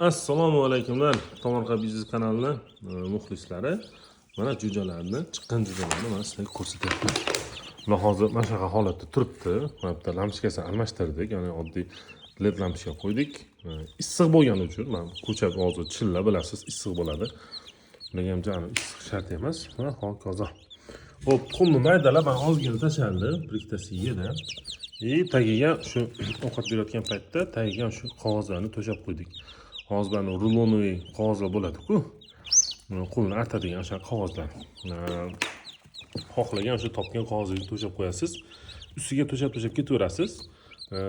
Assalomu alaykumlar, Tomorqa biznes kanalini muxlislari. Mana jo'jalarni, chiqqan jo'jalarni mana sizlarga ko'rsatyapman. Bular hozir mana shunaqa holatda turibdi. Mana bitta lampochkasini almashtirdik, ya'ni oddiy LED lampochka qo'ydik. Issiq bo'lgani uchun, mana ko'cha hozir chilla bilasiz, issiq bo'ladi. Bularga ham jani issiq shart emas. Mana hokazo. Xo'p, tuxumni maydalab, mana ozgina tashlandi, bir ikkitasi yedi. Tagiga shu ovqat berayotgan paytda tagiga shu qog'ozlarni to'shab qo'ydik. Qog'ozlarni rulonoviy qog'ozlar bo'ladi-ku. Qo'lni artadigan o'sha qog'ozlar. Xohlagan o'sha topgan qog'ozingizni to'shab qo'yasiz. Ustiga to'shab ketaverasiz.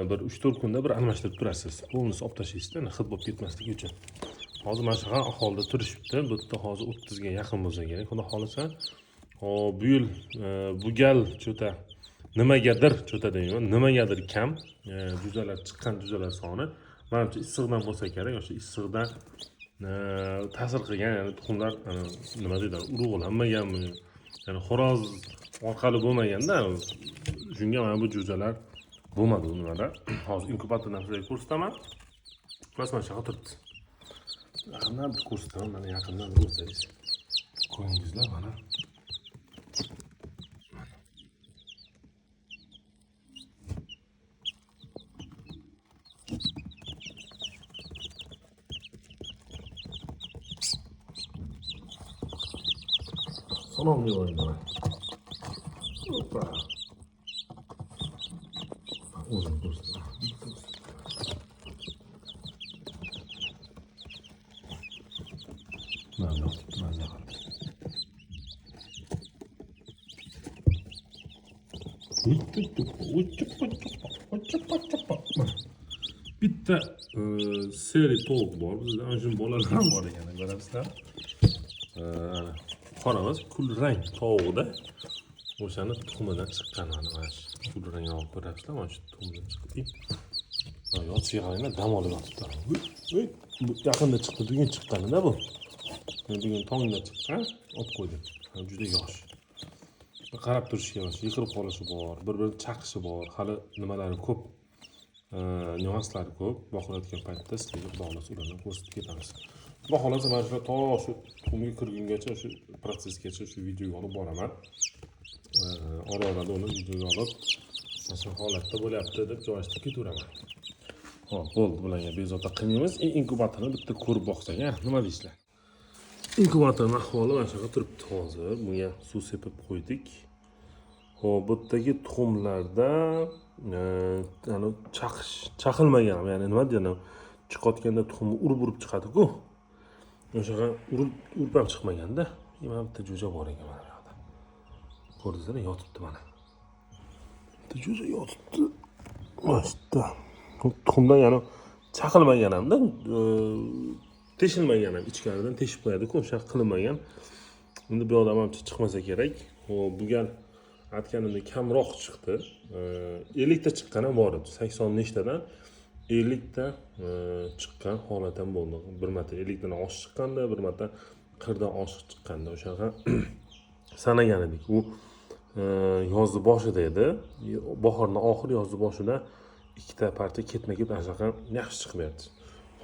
Bir 3-4 kunda bir almashtirib turasiz. Polnisi olib tashlaysizda, hid bo'lib ketmasligi uchun. Hozir mana shunaqa ahvolda turishibdi. Bu yerda hozir 30 ga yaqin bo'lsa kerak, xudo xohlasa. Hop, bu yil bu gal cho'ta nimagadir cho'ta deyman, nimagadir kam jo'jalar chiqqan jo'jalar soni. Manimcha issiqdan bo'lsa kerak, o'sha issiqdan ta'sir qilgan, ya'ni tuxumlar nima deydi, urug'lanmaganmi, ya'ni xo'roz orqali bo'lmaganda, shunga mana bu jo'jalar bo'lmadi u nimada. Hozir inkubatordan sizlarga ko'rsataman. Xullas, mana shunaqa turibdi. Yaqindan bir ko'rsataman, mana yaqindan bir ko'rsangiz. Ko'ringizlar mana. Salom deyman mana. Hoppa. O'zim ko'rsataman. Mana yotibdi, maza qilib. Bitta seri tovuq bor bizda, ana shuni bolalar ham bor ekan, ko'rasizlar. Qoramiz kulrang tovuqda o'shani tuxumidan chiqqan mana shu kulrang olib ko'rasizlar, mana shu tuxumidan chiqdi. Mana yotishiga qaranglar, dam olib yotibdi. Bu yaqinda chiqdi, bugun chiqqanida bu. Bugun tongda chiqqan, olib qo'ydim. Juda yosh. Qarab turishga emas, yiqilib qolishi bor, bir-birini chaqishi bor, hali nimalari ko'p, nyuanslari ko'p. Boqilayotgan paytda sizlarga xudo xohlasa ularni ko'rsatib ketamiz. Xudo xohlasa mana shu to shu tuxumga kirgungacha, shu protsessgacha shu videoga olib boraman. Ora-orada uni videoga olib, mana shu holatda bo'lyapti deb joylashtirib ketaveraman. Xo'p, bo'ldi, bularga bezovta qilmaymiz. Inkubatorni bitta ko'rib boqsak, ha, nima deysizlar? Inkubatorning ahvoli mana shunaqa turibdi hozir. Bunga suv sepib qo'ydik. Xo'p, bu yerdagi tuxumlarda ya'ni chaqish, chaqilmagan, ya'ni nima deydi, chiqayotganda tuxumni urib-urib chiqadi-ku. O'shaqa urib ham chiqmaganda, mana bitta jo'ja bor ekan mana bu yoqda. Ko'rdingizmi, yotibdi mana. Bitta jo'ja yotibdi. Mana shu yerda. Tuxumdan ya'ni chaqilmagan hamda, teshilmagan ham, ichkaridan teshib qo'yadi-ku, o'sha qilinmagan. Endi bu yoqda manimcha chiqmasa kerak. Xo'p, bu gal aytganimdek kamroq chiqdi. 50 ta chiqqan ham bor edi. 80 nechtadan 50 ta chiqqan holat ham bo'ldi. Bir marta 50 tadan oshiq chiqqanda, bir marta 40 dan oshiq chiqqanda o'shaqa sanagan edik. U yozni boshida edi. Bahorning oxiri, yozni boshida ikkita partiya ketma-ket ana shunaqa yaxshi chiqib berdi.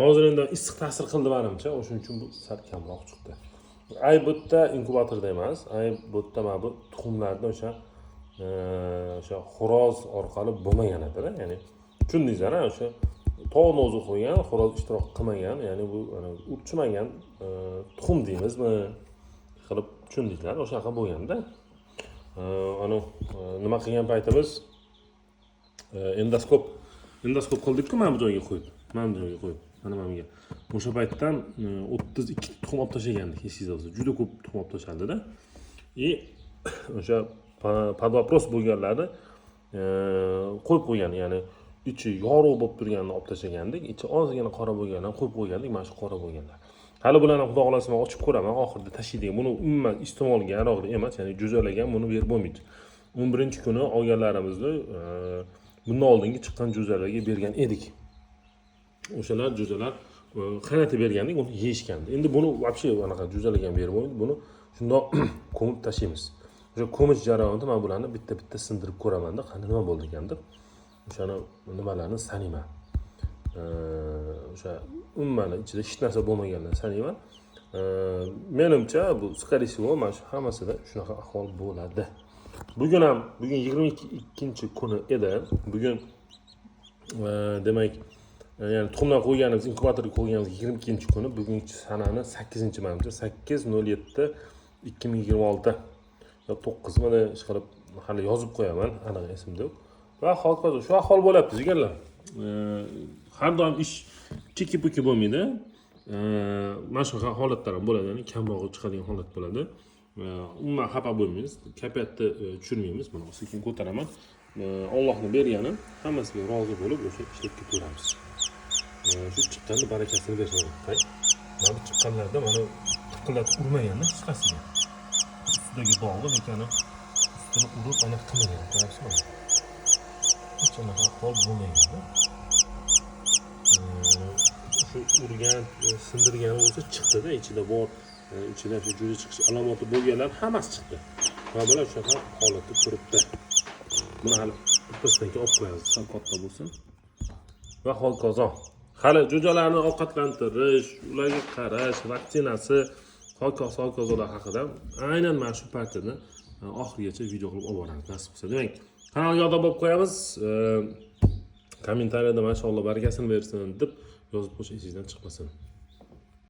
Hozir endi issiq ta'sir qildi menimcha, o'shuning uchun bu sal kamroq chiqdi. Ayb bu yerda inkubatorda emas, ayb bu yerda mana bu tuxumlarni o'sha xo'roz orqali bo'lmagan edi-da, ya'ni tushundingizlar, o'sha tovuqni o'zi qo'ygan, xo'roz ishtirok qilmagan, ya'ni bu urchimagan tuxum deymizmi qilib tushundingizlar, o'shaqa bo'lganda. Ana nima qilgan paytimiz endoskop qildik-ku, mana bu joyga qo'yib, mana bu joyga qo'yib, mana bunga. O'sha paytdan 32 tuxum olib tashlagandik, esingizda bo'lsa, juda ko'p tuxum olib tashlandida. O'sha под вопрос bo'lganlarni qo'yib qo'ygan, ya'ni ichi yorug' bo'lib turganini olib tashlagandik, ichi ozgina qora bo'lganini qo'yib qo'ygandik, mana shu qora bo'lganlar. Hali bularni xudo xohlasa men ochib ko'raman, oxirida tashlaydigan. Buni umuman iste'molga yaroqli emas, ya'ni jo'jalarga buni berib bo'lmaydi. 11-kuni olganlarimizni bundan oldingi chiqqan jo'jalarga bergan edik. O'shalar jo'jalar qaynatib bergandik, uni yeyishgandi. Endi buni вообще anaqa jo'jalarga ham berib bo'lmaydi, buni shundoq ko'mib tashlaymiz. O'sha ko'mish jarayonida men bularni bitta-bitta sindirib ko'ramanda, qani nima bo'ldi ekan deb. O'shani nimalarni sanayman. O'sha umuman ichida hech narsa bo'lmagandan sanayman. Menimcha, bu, скорее всего, mana shu hammasida shunaqa ahvol bo'ladi. Bugun ham, bugun 22-kuni edi bugun. Demak, ya'ni tuxumdan qo'yganimiz, inkubatorga qo'yganimiz 22-kuni. Bugungi sanani 8-, manimcha, 8.07.2026 yo 9, mana ishqilib hali yozib qo'yaman, aniq esimda yo'q. Va hokazo, shu ahvol bo'lyapti, jigarlar. Har doim ish chiki puki bo'lmaydi. Mana shunaqa holatlar ham bo'ladi, ya'ni kamrog'i chiqadigan holat bo'ladi. Umuman xafa bo'lmaymiz, kayfiyatni tushirmaymiz. Mana sekin ko'taraman. Ollohni bergani, hammasiga rozi bo'lib o'sha ishlab ketaveramiz. Shu chiqqanni barakasini bersin. Qarang, mana bu chiqqanlarda mana tiqillatib urmaganda hech qaysiga, ustidagi dog'i lekin ustini urib anaqa qilmagan, ko'ryapsizmi? Hech anaqa ahvol bo'lmaganda. Shu urgan, sindirgani bo'lsa chiqdida, ichida bor, ichida shu jo'ja chiqish alomati bo'lganlar hammasi chiqdi. Mana bular shunaqa holatda turibdi. Buni hali bittasidan keyin olib qo'yamiz, sal katta bo'lsin. Va hokazo, hali jo'jalarni ovqatlantirish, ularga qarash, vaksinasi, hokazo hokazolar haqida aynan mana shu partiyada oxirigacha video qilib olib boramiz, nasib qilsa. Demak, kanalga obuna bo'lib qo'yamiz. Kommentariyada "Mashalloh, barakasini bersin" deb yozib qo'yish esingizdan chiqmasin.